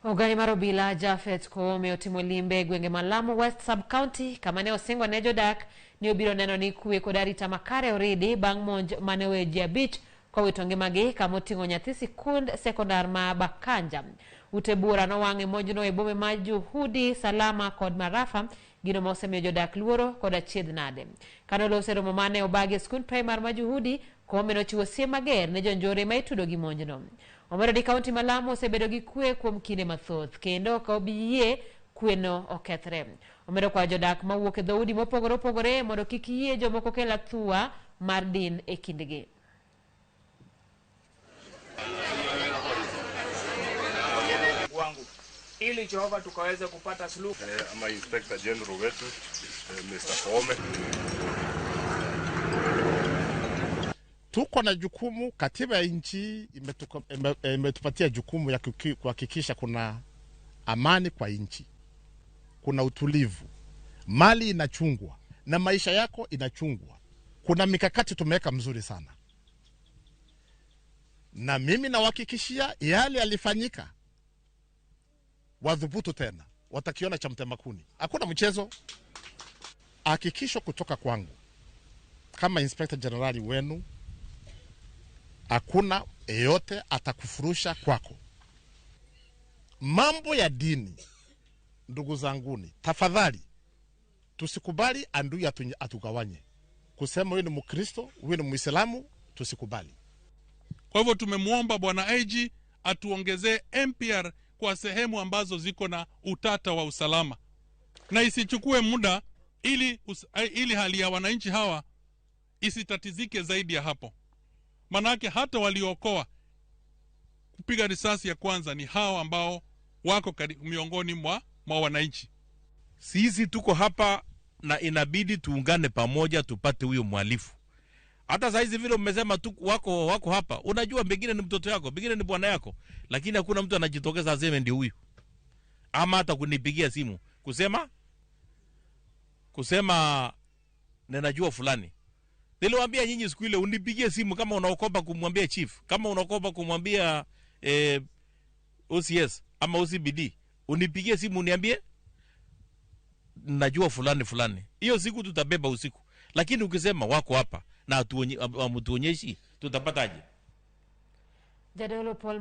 Ogai mar obila Japhet Koome otimo limbe e gwenge ma Lamu West Sub-County kama ne osingo ne jodak ni obiro neno ni kwe kod arita makare oridi bang' monj mane oweyo ji 5 kowito ngimagi kama oting'o nyathi sikund sekondar ma Bakanja. Ute buora nowang' e monjno e bome ma Juhudi, Salama kod Marafa, gino ma osemiyo jodak luoro kod achiedh nade. Kane olose romo mane obagi e skund primar ma Juhudi, Koome nochiwo siem mager ne jonjore ma itudo gi monjno. Omedo ni kaunti ma Lamu osebedo gi kwe kuom kinde mathoth kendo ok obi yie kweno okethre. Omedo kwayo jodak mawuok e dhoudi mopogore opogore mondo kik yie jomoko kel athuwa mar din e kindgi. Wangu ili Jehova tukaweze kupata suluhu. Ama Inspector General wetu Mr. Koome. Tuko na jukumu, katiba ya nchi imetupatia jukumu ya kuhakikisha kuna amani kwa nchi, kuna utulivu, mali inachungwa na maisha yako inachungwa. Kuna mikakati tumeweka mzuri sana, na mimi nawahakikishia yale yalifanyika, wadhubutu tena, watakiona cha mtema kuni. Hakuna mchezo. Hakikisho kutoka kwangu kama Inspector General wenu, hakuna yeyote atakufurusha kwako. Mambo ya dini, ndugu zanguni, tafadhali tusikubali adui atugawanye. Kusema huyu ni Mkristo, huyu ni Muislamu, tusikubali. Kwa hivyo tumemwomba Bwana IG atuongezee MPR kwa sehemu ambazo ziko na utata wa usalama, na isichukue muda ili hali ya wananchi hawa isitatizike zaidi ya hapo. Manake hata waliokoa kupiga risasi ya kwanza ni hao ambao wako miongoni mwa wananchi. Sisi tuko hapa na inabidi tuungane pamoja tupate huyo mhalifu. Hata saizi vile mmesema tu wako hapa, unajua pengine ni mtoto yako, pengine ni bwana yako, lakini hakuna mtu anajitokeza aseme ndio huyu, ama hata kunipigia simu kusema ninajua fulani. Niliwaambia nyinyi siku ile unipigie simu kama unaogopa kumwambia chief, kama unaogopa kumwambia OCS ama OCBD, unipigie simu uniambie najua fulani fulani. Hiyo siku tutabeba usiku. Lakini ukisema wako hapa na hamtuonyeshi, tutapataje? Jadolo Paul.